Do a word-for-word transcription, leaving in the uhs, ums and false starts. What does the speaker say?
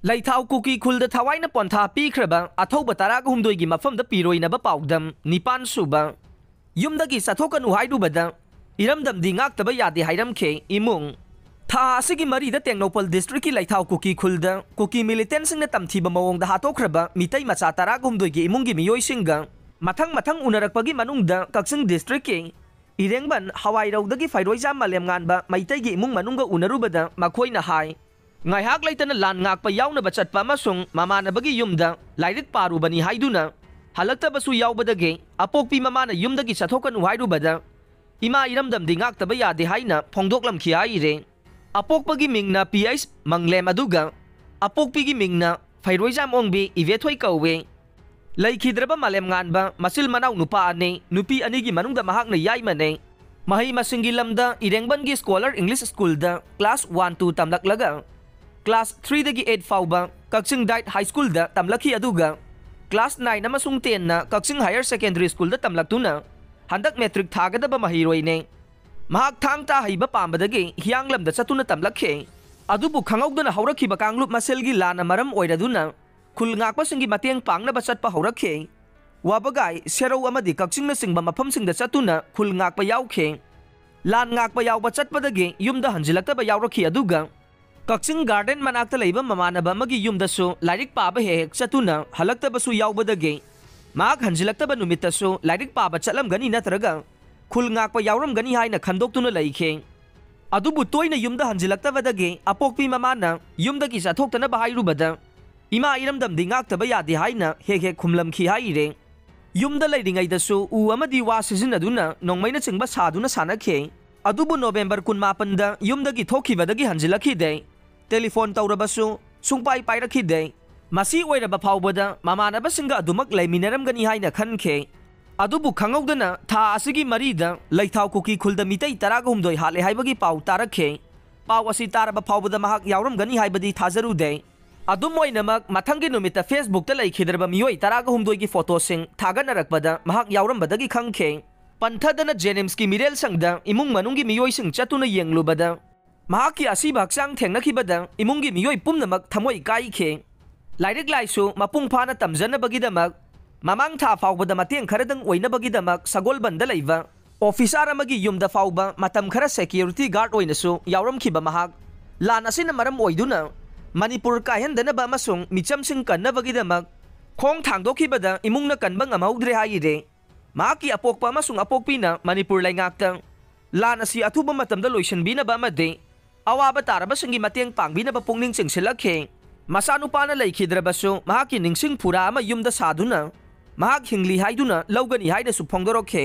ꯂꯩꯊꯥꯎ ꯀꯨꯀꯤ ꯈꯨꯜꯗ ꯊꯋꯥꯏꯅ ꯄꯣꯟꯊꯥ ꯄꯤꯈ꯭ꯔꯕ ꯑꯊꯧꯕ ꯇꯔꯥꯒ ꯍꯨꯝꯗꯣꯏꯒꯤ ꯃꯐꯝꯗ ꯄꯤꯔꯣꯏꯅꯕ ꯄꯥꯎꯗꯝ꯫ ꯅꯤꯄꯥꯟ ꯁꯨꯕ, ꯌꯨꯝꯗꯒꯤ ꯆꯠꯊꯣꯛꯀꯅꯨ ꯍꯥꯏꯔꯨꯕꯗ ꯏꯔꯝꯗꯝꯗꯤ ꯉꯥꯛꯇꯕ ꯌꯥꯗꯦ ꯍꯥꯏꯔꯝꯈꯤ꯫ ꯏꯃꯨꯡ, ꯊꯥ ꯑꯁꯤꯒꯤ ꯃꯔꯤꯗ ꯇꯦꯡꯅꯧꯄꯜ ꯗꯤꯁꯇ꯭ꯔꯤꯛꯀꯤ ꯂꯩꯊꯥꯎ ꯀꯨꯀꯤ ꯈꯨꯜꯗ ꯀꯨꯀꯤ ꯃꯤꯂꯤꯇꯦꯟꯁꯤꯡꯅ ꯇꯝꯊꯤꯕ ꯃꯑꯣꯡꯗ ꯍꯥꯠꯇꯣꯛꯈ꯭ꯔꯕ ꯃꯤꯇꯩ ꯃꯆꯥ ꯇꯔꯥꯒ ꯍꯨꯝꯗꯣꯏꯒꯤ ꯏꯃꯨꯡꯒꯤ ꯃꯤꯑꯣꯏꯁꯤꯡꯒ ꯃꯊꯪ ꯃꯊꯪ ꯎꯅꯔꯛꯄꯒꯤ ꯃꯅꯨꯡꯗ ꯀꯛꯆꯤꯡ ꯗꯤꯁꯇ꯭ꯔꯤꯛꯀꯤ ꯏꯔꯦꯡꯕꯟ ꯍꯋꯥꯏꯔꯧꯗꯒꯤ ꯐꯩꯔꯣꯏꯖꯥꯝ ꯃꯥꯂꯦꯝꯉꯥꯟꯕ ꯃꯩꯇꯩꯒꯤ ꯏꯃꯨꯡ ꯃꯅꯨꯡꯒ ꯎꯅꯔꯨꯕꯗ ꯃꯈꯣꯏꯅ ꯍꯥꯏ, ꯉꯥꯏꯍꯥꯛ ꯂꯩꯇꯅ ꯂꯥꯟ ꯉꯥꯛꯄ ꯌꯥꯎꯅꯕ ꯆꯠꯄ ꯑꯃꯁꯨꯡ ꯃꯃꯥꯟꯅꯕꯒꯤ ꯌꯨꯝꯗ ꯂꯥꯏꯔꯤꯛ ꯄꯥꯔꯨꯕꯅꯤ ꯍꯥꯏꯗꯨꯅ ꯍꯜꯂꯛꯇꯕꯁꯨ ꯌꯥꯎꯕꯗꯒꯤ ꯑꯄꯣꯛꯄꯤ ꯃꯃꯥꯅ ꯌꯨꯝꯗꯒꯤ ꯆꯠꯊꯣꯛꯀꯅꯨ ꯍꯥꯏꯔꯨꯕꯗ ꯏꯃꯥ ꯏꯔꯝꯗꯝꯗꯤ ꯉꯥꯛꯇꯕ ꯌꯥꯗꯦ ꯍꯥꯏꯅ ꯐꯣꯡꯗꯣꯛꯂꯝꯈꯤ ꯍꯥꯏꯔꯦ꯫ ꯑꯄꯣꯛꯄꯒꯤ ꯃꯤꯡꯅ ꯄꯤ ꯑꯩꯆ ꯃꯪꯂꯦꯝ ꯑꯗꯨꯒ ꯑꯄꯣꯛꯄꯤꯒꯤ ꯃꯤꯡꯅ ꯐꯩꯔꯣꯏꯖꯥꯝ ꯑꯣꯡꯕꯤ ꯏꯕꯦꯊꯣꯏ ꯀꯧꯋꯦ꯫ ꯂꯩꯈꯤꯗ꯭ꯔꯕ ꯃꯥꯂꯦꯝ ꯉꯥꯟꯕ ꯃꯆꯤꯜ ꯃꯅꯥꯎ ꯅꯨꯄꯥ ꯑꯅꯤ, ꯅꯨꯄꯤ ꯑꯅꯤꯒꯤ ꯃꯅꯨꯡꯗ ꯃꯍꯥꯛꯅ ꯌꯥꯏꯃꯅꯦ꯫ ꯃꯍꯩ ꯃꯁꯤꯡꯒꯤ ꯂꯝꯗ ꯏꯔꯦꯡꯕꯟꯒꯤ ꯁ꯭ꯀꯣꯂꯔ ꯏꯪꯂꯤꯁ ꯁ꯭ꯀꯨꯜꯗ ꯀ꯭ꯂꯥꯁ ꯋꯥꯟ ꯇꯨ ꯇꯝꯂꯛꯂꯒ ꯀ꯭ꯂꯥꯁ ꯊ꯭ꯔꯤꯗꯒꯤ ꯑꯩꯠ ꯐꯥꯎꯕ ꯀꯛꯆꯤꯡ ꯗꯥꯏꯠ ꯍꯥꯏ ꯁ꯭ꯀꯨꯜꯗ ꯇꯝꯂꯛꯈꯤ, ꯑꯗꯨꯒ ꯀ꯭ꯂꯥꯁ ꯅꯥꯏꯟ ꯑꯃꯁꯨꯡ ꯇꯦꯟꯅ ꯀꯛꯆꯤꯡ ꯍꯥꯌꯔ ꯁꯦꯀꯦꯟꯗꯔꯤ ꯁ꯭ꯀꯨꯜꯗ ꯇꯝꯂꯛꯇꯨꯅ ꯍꯟꯗꯛ ꯃꯦꯇ꯭ꯔꯤꯛ ꯊꯥꯒꯗꯕ ꯃꯍꯩꯔꯣꯏꯅꯦ꯫ ꯃꯍꯥꯛ ꯊꯥꯡ ꯇꯥ ꯍꯩꯕ ꯄꯥꯝꯕꯗꯒꯤ ꯍꯤꯌꯥꯡꯂꯝꯗ ꯆꯠꯇꯨꯅ ꯇꯝꯂꯛꯈꯤ꯫ ꯑꯗꯨꯕꯨ ꯈꯪꯍꯧꯗꯅ ꯍꯧꯔꯛꯈꯤꯕ ꯀꯥꯡꯂꯨꯞ ꯃꯁꯦꯜꯒꯤ ꯂꯥꯟꯅ ꯃꯔꯝ ꯑꯣꯏꯔꯗꯨꯅ ꯈꯨꯜ ꯉꯥꯛꯄꯁꯤꯡꯒꯤ ꯃꯇꯦꯡ ꯄꯥꯡꯅꯕ ꯆꯠꯄ ꯍꯧꯔꯛꯈꯤ꯫ ꯋꯥꯕꯒꯥꯏ, ꯁꯦꯔꯧ ꯑꯃꯗꯤ ꯀꯛꯆꯤꯡꯅꯆꯤꯡꯕ ꯃꯐꯝꯁꯤꯡꯗ ꯆꯠꯇꯨꯅ ꯈꯨꯜ ꯉꯥꯛꯄ ꯌꯥꯎꯈꯤ꯫ ꯂꯥꯟ ꯉꯥꯛꯄ ꯌꯥꯎꯕ ꯆꯠꯄꯗꯒꯤ ꯌꯨꯝꯗ ꯍꯟꯖꯤꯜꯂꯛꯇꯕ ꯌꯥꯎꯔꯛꯈꯤ, ꯑꯗꯨꯒ ꯀꯛꯆꯤꯡ ꯒꯥꯔꯗꯦꯟ ꯃꯅꯥꯛꯇ ꯂꯩꯕ ꯃꯃꯥꯟꯅꯕ ꯑꯃꯒꯤ ꯌꯨꯝꯗꯁꯨ ꯂꯥꯏꯔꯤꯛ ꯄꯥꯕ ꯍꯦꯛ ꯍꯦꯛ ꯆꯠꯇꯨꯅ ꯍꯜꯂꯛꯇꯕꯁꯨ ꯌꯥꯎꯕꯗꯒꯤ ꯃꯍꯥꯛ ꯍꯟꯖꯤꯜꯂꯛꯇꯕ ꯅꯨꯃꯤꯠꯇꯁꯨ ꯂꯥꯏꯔꯤꯛ ꯄꯥꯕ ꯆꯠꯂꯝꯒꯅꯤ ꯅꯠꯇ꯭ꯔꯒ ꯈꯨꯜ ꯉꯥꯛꯄ ꯌꯥꯎꯔꯝꯒꯅꯤ ꯍꯥꯏꯅ ꯈꯟꯗꯣꯛꯇꯨꯅ ꯂꯩꯈꯤ꯫ ꯑꯗꯨꯕꯨ ꯇꯣꯏꯅ ꯌꯨꯝꯗ ꯍꯟꯖꯤꯜꯂꯛꯇꯕꯗꯒꯤ ꯑꯄꯣꯛꯄꯤ ꯃꯃꯥꯅ ꯌꯨꯝꯗꯒꯤ ꯆꯠꯊꯣꯛꯇꯅꯕ ꯍꯥꯏꯔꯨꯕꯗ ꯏꯃꯥ ꯏꯔꯝꯗꯝꯗꯤ ꯉꯥꯛꯇꯕ ꯌꯥꯗꯦ ꯍꯥꯏꯅ ꯍꯦꯛ ꯍꯦꯛ ꯈꯨꯝꯂꯝꯈꯤ ꯍꯥꯏꯔꯦ꯫ ꯌꯨꯝꯗ ꯂꯩꯔꯤꯉꯩꯗꯁꯨ ꯎ ꯑꯃꯗꯤ ꯋꯥ ꯁꯤꯖꯤꯟꯅꯗꯨꯅ ꯅꯣꯡꯃꯩꯅꯆꯤꯡꯕ ꯁꯥꯗꯨꯅ ꯁꯥꯟꯅꯈꯤ꯫ ꯑꯗꯨꯕꯨ ꯅꯣꯕꯦꯝꯕꯔ ꯀꯨꯟꯃꯥꯄꯟꯗ ꯌꯨꯝꯗꯒꯤ ꯊꯣꯛꯈꯤꯕꯗꯒꯤ ꯍꯟꯖꯤꯜꯂꯛꯈꯤꯗꯦ꯫ ꯇꯦꯂꯤꯐꯣꯟ ꯇꯧꯔꯕꯁꯨ ꯁꯨꯡꯄꯥꯏ ꯄꯥꯏꯔꯛꯈꯤꯗꯦ꯫ ꯃꯁꯤ ꯑꯣꯏꯔꯕ ꯐꯥꯎꯕꯗ ꯃꯃꯥꯟꯅꯕꯁꯤꯡꯒ ꯑꯗꯨꯃꯛ ꯂꯩꯃꯤꯟꯅꯔꯝꯒꯅꯤ ꯍꯥꯏꯅ ꯈꯟꯈꯤ꯫ ꯑꯗꯨꯕꯨ ꯈꯪꯍꯧꯗꯅ ꯊꯥ ꯑꯁꯤꯒꯤ ꯃꯔꯤꯗ ꯂꯩꯊꯥꯎ ꯀꯨꯀꯤ ꯈꯨꯜꯗ ꯃꯤꯇꯩ ꯇꯔꯥꯒ ꯍꯨꯝꯗꯣꯏ ꯍꯥꯠꯂꯦ ꯍꯥꯏꯕꯒꯤ ꯄꯥꯎ ꯇꯥꯔꯛꯈꯤ꯫ ꯄꯥꯎ ꯑꯁꯤ ꯇꯥꯔꯕ ꯐꯥꯎꯕꯗ ꯃꯍꯥꯛ ꯌꯥꯎꯔꯝꯒꯅꯤ ꯍꯥꯏꯕꯗꯤ ꯊꯥꯖꯔꯨꯗꯦ꯫ ꯑꯗꯨꯝ ꯑꯣꯏꯅꯃꯛ, ꯃꯊꯪꯒꯤ ꯅꯨꯃꯤꯠꯇ ꯐꯦꯁꯕꯨꯛꯇ ꯂꯩꯈꯤꯗ꯭ꯔꯕ ꯃꯤꯑꯣꯏ ꯇꯔꯥꯒ ꯍꯨꯝꯗꯣꯏꯒꯤ ꯐꯣꯇꯣꯁꯤꯡ ꯊꯥꯒꯠꯅꯔꯛꯄꯗ ꯃꯍꯥꯛ ꯌꯥꯎꯔꯝꯕꯗꯒꯤ ꯈꯪꯈꯤ꯫ ꯄꯟꯊꯗꯅ ꯖꯦꯅꯤꯝꯁꯀꯤ ꯃꯤꯔꯦꯜ ꯁꯪꯗ ꯏꯃꯨꯡ ꯃꯅꯨꯡꯒꯤ ꯃꯤꯑꯣꯏꯁꯤꯡ ꯆꯠꯇꯨꯅ ꯌꯦꯡꯂꯨꯕꯗ ꯃꯍꯥꯛꯀꯤ ꯑꯁꯤꯕ ꯍꯛꯆꯥꯡ ꯊꯦꯡꯅꯈꯤꯕꯗ ꯏꯃꯨꯡꯒꯤ ꯃꯤꯑꯣꯏ ꯄꯨꯝꯅꯃꯛ ꯊꯃꯣꯏ ꯀꯥꯏꯈꯤ꯫ ꯂꯥꯏꯔꯤꯛ ꯂꯥꯏꯁꯨ ꯃꯄꯨꯡ ꯐꯥꯅ ꯇꯝꯖꯅꯕꯒꯤꯗꯃꯛ, ꯃꯃꯥꯡ ꯊꯥ ꯐꯥꯎꯕꯗ ꯃꯇꯦꯡ ꯈꯔꯗꯪ ꯑꯣꯏꯅꯕꯒꯤꯗꯃꯛ ꯁꯒꯣꯜꯕꯟꯗ ꯂꯩꯕ ꯑꯣꯐꯤꯁꯥꯔ ꯑꯃꯒꯤ ꯌꯨꯝꯗ ꯐꯥꯎꯕ ꯃꯇꯝ ꯈꯔ ꯁꯦꯀ꯭ꯌꯨꯔꯤꯇꯤ ꯒꯥꯔꯗ ꯑꯣꯏꯅꯁꯨ ꯌꯥꯎꯔꯝꯈꯤꯕ ꯃꯍꯥꯛ, ꯂꯥꯟ ꯑꯁꯤꯅ ꯃꯔꯝ ꯑꯣꯏꯗꯨꯅ ꯃꯅꯤꯄꯨꯔ ꯀꯥꯏꯍꯟꯗꯅꯕ ꯑꯃꯁꯨꯡ ꯃꯤꯆꯝꯁꯤꯡ ꯀꯟꯅꯕꯒꯤꯗꯃꯛ ꯈꯣꯡ ꯊꯥꯡꯗꯣꯛꯈꯤꯕꯗ ꯏꯃꯨꯡꯅ ꯀꯟꯕ ꯉꯝꯍꯧꯗ꯭ꯔꯦ ꯍꯥꯏꯔꯦ꯫ ꯃꯍꯥꯛꯀꯤ ꯑꯄꯣꯛꯄ ꯑꯃꯁꯨꯡ ꯑꯄꯣꯛꯄꯤꯅ ꯃꯅꯤꯄꯨꯔ ꯂꯩꯉꯥꯛꯇ ꯂꯥꯟ ꯑꯁꯤ ꯑꯊꯨꯕ ꯃꯇꯝꯗ ꯂꯣꯏꯁꯤꯟꯕꯤꯅꯕ ꯑꯃꯗꯤ ꯑꯋꯥꯕ ꯇꯥꯔꯕꯁꯤꯡꯒꯤ ꯃꯇꯦꯡ ꯄꯥꯡꯕꯤꯅꯕ ꯄꯨꯛꯅꯤꯡ ꯆꯤꯡꯁꯤꯜꯂꯛꯈꯤ꯫ ꯃꯆꯥꯅꯨꯄꯥꯅ ꯂꯩꯈꯤꯗ꯭ꯔꯕꯁꯨ, ꯃꯍꯥꯛꯀꯤ ꯅꯤꯡꯁꯤꯡ ꯐꯨꯔꯥ ꯑꯃ ꯌꯨꯝꯗ ꯁꯥꯗꯨꯅ ꯃꯍꯥꯛ ꯍꯤꯡꯂꯤ ꯍꯥꯏꯗꯨꯅ ꯂꯧꯒꯅꯤ ꯍꯥꯏꯅꯁꯨ ꯐꯣꯡꯗꯣꯔꯛꯈꯤ꯫